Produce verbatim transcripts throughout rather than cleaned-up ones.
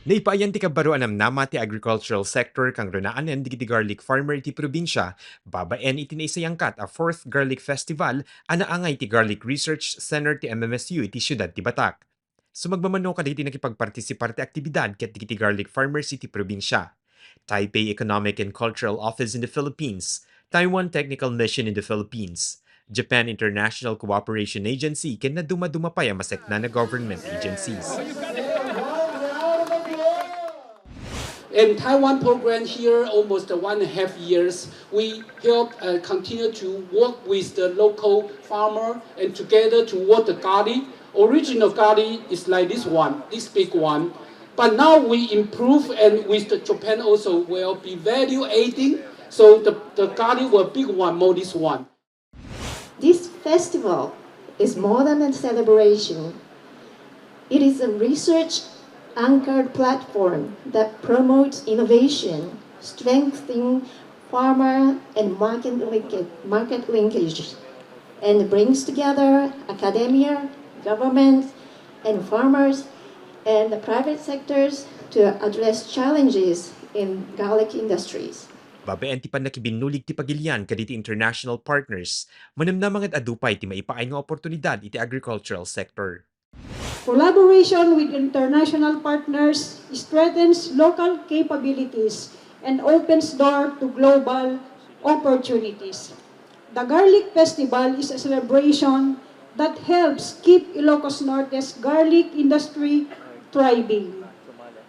Naipaayan ti kabbaro a namnama ti agricultural sector kang runaanen dagiti garlic farmer iti probinsia, babaen iti naisayangkat a fourth Garlic Festival a naangay ti Garlic Research Center ti M M S U iti siudad ti Batak. Sumagmamano kadagiti nakipagpartisipar ti aktibidad ket dagiti garlic farmers iti probinsia. Taipei Economic and Cultural Office in the Philippines, Taiwan Technical Mission in the Philippines, Japan International Cooperation Agency ken nadumaduma pay a maseknan a government agencies. And Taiwan program here almost one and a half years. We help uh, continue to work with the local farmer and together to work the garlic. Original garlic is like this one, this big one. But now we improve and with the Japan also will be value adding. So the, the garlic will big one, more this one. This festival is more than a celebration. It is a research anchored platform that promotes innovation, strengthening farmer and market linkage, market linkage, and brings together academia, government, and farmers and the private sectors to address challenges in garlic industries. Babaen ti pannakibinnulig ti pagilian kadagiti international partners, manamnama nga adu pay ti maipaay nga oportunidad iti agricultural sector. Collaboration with international partners strengthens local capabilities and opens door to global opportunities. The Garlic Festival is a celebration that helps keep Ilocos Norte's garlic industry thriving.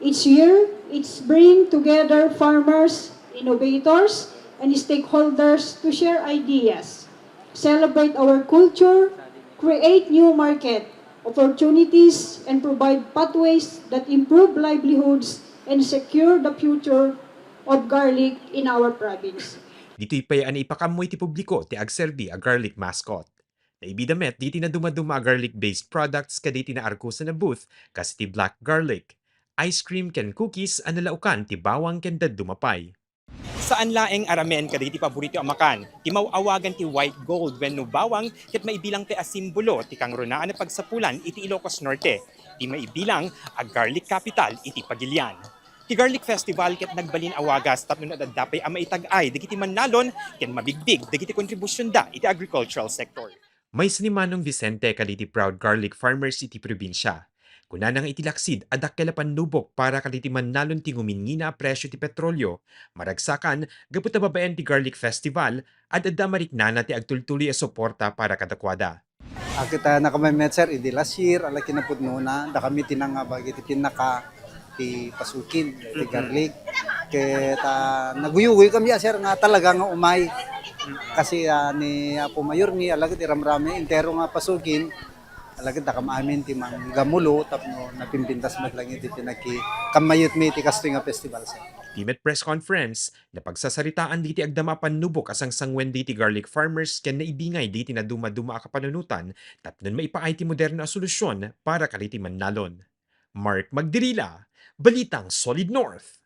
Each year, it's bring together farmers, innovators, and stakeholders to share ideas, celebrate our culture, create new market opportunities, and provide pathways that improve livelihoods and secure the future of garlic in our province. Ditoy pay a naipakaammo iti publiko ti agserbi a garlic mascot. Naibida met dagiti nadumaduma a garlic-based products kadagiti naarkosan a booth kas iti black garlic, ice cream ken cookies a nalaokan ti bawang ken dadduma pay. Saan laeng a ramen kadagiti paborito a makan, ti maw-awagan ti white gold wenno bawang ket maibilang pay a simbolo ti kangrunaan a pagsapulan iti Ilocos Norte, ti maibilang a garlic capital iti pagilian. Ti Garlic Festival ket nagbalin a wagas tapno adda pay a maitag-ay dagiti mannalon ken mabigbig dagiti kontribusionda iti agricultural sector. Maysa ni Manong Vicente kadagiti proud garlic farmers iti probinsia. Kunana nga iti laksid a dakkel a pannubok para kadagiti mannalon ti ngumingina a presio ti petrolio, maragsakan gapu ta babaen ti Garlic Festival, ad-adda a mariknana ti agtultuloy a suporta para kadakuada. Ket a, nakamaymayat, sir, idi last year, ala kinapudnona, dakami ti nangabag iti pinnaka ti pasukin, ti garlic. Ket a, naguyugoy kami, a, sir, nga talaga nga umay. Kasi a, ni Apo Mayor mi, ala ket iramrami, entero nga pasukin, ala ket dakam amin ti manggamulo tapno napimpintas met lang iti pinaki-, kammayat mi iti kastoy nga festival, sir. Ti met press conference, napagsasaritaan dagiti agdama a pannubok a sangsanguen dagiti garlic farmers ken naibingay dagiti nadumaduma a kapanunotan tapnon maipaay ti moderno a solusyon para kadagiti mannalon. Mark Magdirila, Balitang Solid North.